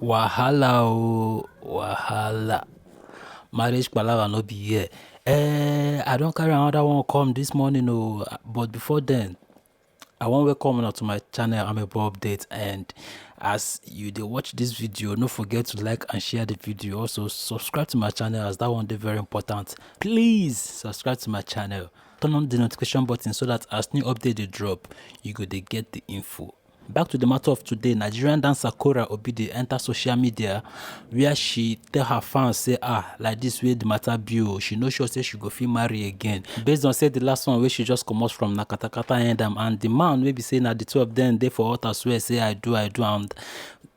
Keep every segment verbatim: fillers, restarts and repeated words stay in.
Wahala o, wahala. Marriage palava no be here. Eh, I don carry another one come this morning o, but before then, I wan welcome una to my channel, Amebo Update, and as you dey watch this video, no forget to like and share the video. Also, subscribe to my channel as that one dey very important. Please subscribe to my channel. Turn on the notification button so that as new update dey drop, you go dey get the info. Back to the matter of today, Nigerian dancer Kora Obide enter social media where she tell her fans say, ah, like this way the matter be o, she no sure say she go fit marry again. Based on say the last one wey she just comot from na katakata end am, and the man wey be say na the two of them dey for altar swear say I do, I do, and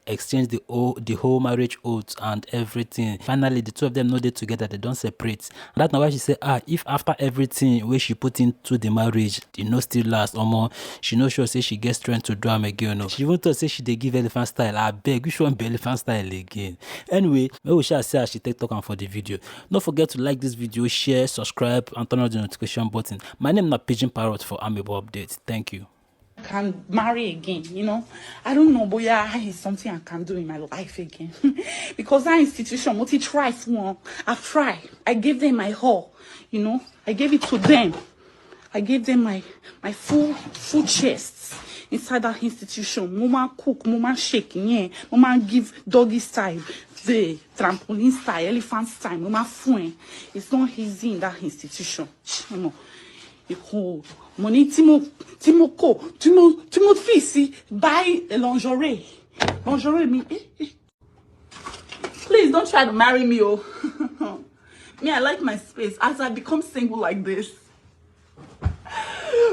exchange the whole the whole marriage oath and everything. Finally, the two of them no dey together, they don separate. That na why she say, ah, if after everything wey she put into the marriage, e no still last, omo, she no sure say she get strength to do am again o. She even talk say she dey give elephant style. Abeg, which one be elephant style again? Anyway, make we sha see as she take talk am for the video. No forget to like this video, share, subscribe, and turn on the notification button. My name na Pigeon Parrot for Amebo Update. Thank you. Can marry again, you know. I don't know, but yeah, is something I can do in my life again. Because that institution, mo ti try fún wọn, I've tried. I gave them my all, you know. I gave it to them. I gave them my my full full chest inside that institution. Mo máa cook, mo máa shake, yeah. Mo máa give doggy style, the trampoline style, elephant style. Mo máa fún ẹ. It's not easy in that institution. You know. Ìkó money tí mo tí mo kó tí mo tí mo fi sí buy a lingerie lingerie mi. Eh, eh. Please don't try to marry me, oh. Me, I like my space as I become single like this.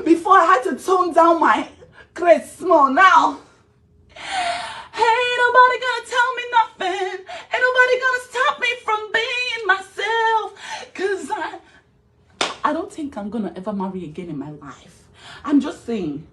Before I had to tone down my craze small. Now, hey, nobody gonna tell me nothing. Ain't nobody gonna stop me from being myself. Cause I I don't think I'm gonna ever marry again in my life. I'm just saying.